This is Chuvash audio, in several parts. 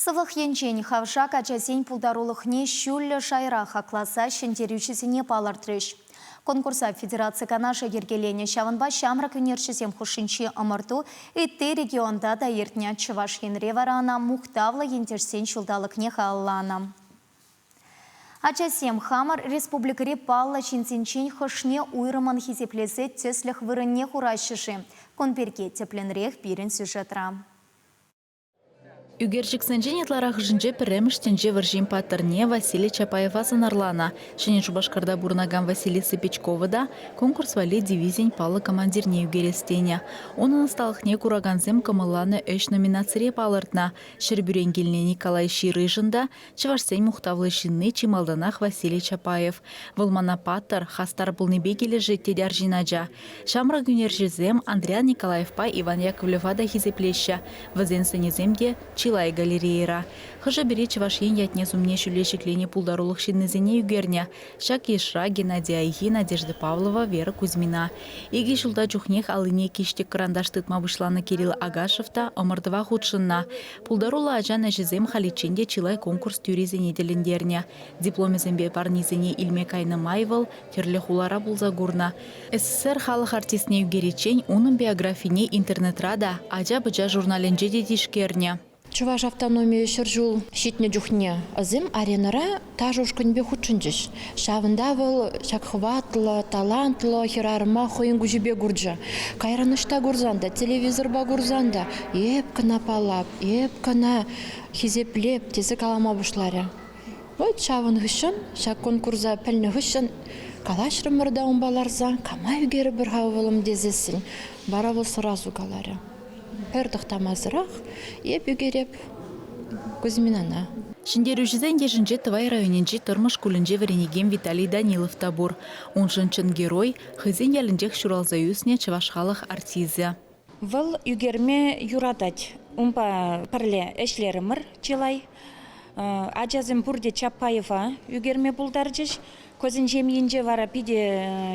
Сывлӑх енчен хавшак ачасен пултарулӑхне ҫӳллӗ шайра хакласа ҫӗнтерӳҫӗсене палӑртрӗҫ. Конкурса Федераци Канашӗ йӗркеленӗ, ҫавӑнпа ҫамрӑк ӳнерҫӗсем хушшинчи ӑмӑрту ытти регионта та иртнӗ. Чӑваш Енре вара ӑна мухтавлӑ ентешсен ҫулталӑкне халалланӑ. Ачасем хамӑр республикӑри паллӑ ҫынсенчен хӑшне уйрӑмӑн хисеплесе тӗслӗх вырӑнне хураҫҫӗ-ши? Кун пирки тӗплӗнрех пирӗн сюжетра. Ӳкерчӗксенчен ытларахӑшӗнче пӗрремӗш тӗнче вӑрҫин паттӑрне Василий Чапаева сӑнарланӑ. Ҫӗнӗ Шупашкарта пурӑнакан Василиса Печкова та конкурс валли дивизин паллӑ командирне ӳкерес тенӗ. Унӑн ӑсталӑхне куракансем кӑмӑлланӑ ӗҫ номинацире палӑртнӑ. Ҫӗрпӳрен килнӗ Николай Ҫирышӑн та чӑвашсен мухтавлӑ ҫынни чи малтанах Василий Чапаев. Вӑл мана паттӑр, хастар пулнипе килӗшет, тет арҫын ача. Ҫамрӑк ӳнерҫӗсем Андриян Николаевпа Иван Яковлева та хисеплеҫҫӗ. Вӗсен сӑнӗсем те чылай галерейӑра. Хӑшӗ-пӗри Чӑваш Ен ятне-сумне ҫӳле ҫӗкленӗ пултарулӑх ҫыннисене ӳкернӗ. Ҫак йышра Геннадий Айхи, Надежда Павлова, Вера Кузьмина. Икӗ ҫулта чухнех аллине киҫтӗк кӑранташ тытма пуҫланӑ Кирилл Агашев та ӑмӑртӑва хутшӑннӑ. Пултаруллӑ ачан ӗҫӗсем халиччен те чылай конкурс тӳрисене тӗлӗнтернӗ. Дипломӗсемпе парнисене илме кайнӑ май вӑл тӗрлӗ хулара пулса курнӑ. СССР халӑх артистне ӳкериччен унӑн биографине интернетра та, ача-пӑча журналӗнче те тишкернӗ. Чӑваш автономийӗ 100 ҫул ҫитнӗ чухне вӗсем аренӑра ташӑ ушкӑнӗпе хутшӑнчӗҫ. Ҫавӑнта вӑл ҫак хӑватлӑ, талантлӑ хӗрарӑма хӑйӗн куҫӗпе курчӗ. Кайран ӑҫта курсан та, телевизорпа курсан та эп кӑна паллап, эп кӑна хисеплеп тесе калама пуҫларӗ. Вӑт ҫавӑн хыҫҫӑн, ҫак конкурса пӗлнӗ хыҫҫӑн калаҫрӑмӑр та унпа ларса, кама ӳкерӗпӗр-ха ывӑлӑм тесессӗн, вара вӑл сразу каларӗ. Пӗр тӑхтамасӑрах эп ӳкереп Кузьминана. Ҫӗнтерӳҫӗсен йышӗнче Тӑвай районӗнчи Тӑрмӑш шкулӗнче вӗренекен Виталий Данилов та пур. Уншӑн чӑн герой, хӑйсен ялӗнчех ҫуралса ӳснӗ чӑваш халӑх артисчӗ. Вӑл ӳкерме юратать. Унпа пӗрле ӗҫлерӗмӗр чылай. Ачасем пурте Чапаева ӳкерме пултарчӗҫ. Кӑсен ҫемйинче вара питӗ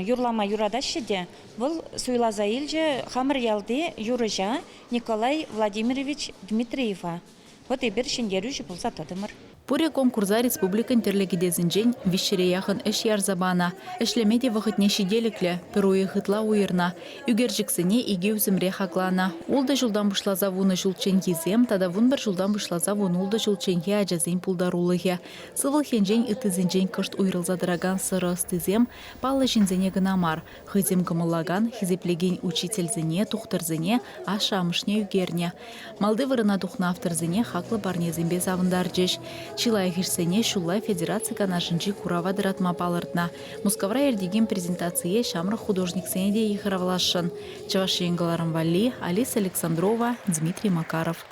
юрлама юратаҫҫӗ те, вӑл суйласа илчӗ хамӑр ялти юрӑҫа Николай Владимирович Дмитриева. Вӑт эпир ҫӗнтерӳҫӗ пулса тӑтӑмӑр. Пурӗ конкурса республикӑн тӗрлӗ кӗтесӗнчен виҫҫӗре яхӑн ӗҫ ярса панӑ. Ӗҫлеме те вӑхӑтне ҫителӗклӗ, пӗр уйӑх ытла уйӑрнӑ. Ӳкерчӗксене икӗ ӳсӗмре хакланӑ. Ултӑ ҫултан пуҫласа вунӑ ҫулчченхисем тата 11 ҫултан пуҫласа 16 ҫулчченхи ачасен пултарулӑхӗ. Сывлӑх енчен ыттисенчен кӑшт уйрӑлса тӑракан сӑрӑ ӑстисем паллӑ ҫынсене кӑна мар, хӑйсем кӑмӑллакан, хисеплекен учительсене, тухтӑрсене, ашшӗ-амӑшне ӳкернӗ. Малти вырӑна тухнӑ авторсене хаклӑ парнесемпе савӑнтарчӗҫ. Чи лайӑх ӗҫсене ҫулла Федераци Канашӗнчи курава тӑратма палӑртнӑ. Мускавра иртекен презентацие ҫамрӑк художниксене те йыхравласшӑн. Чӑваш Ен кӑларӑм валли Алиса Александрова, Дмитрий Макаров.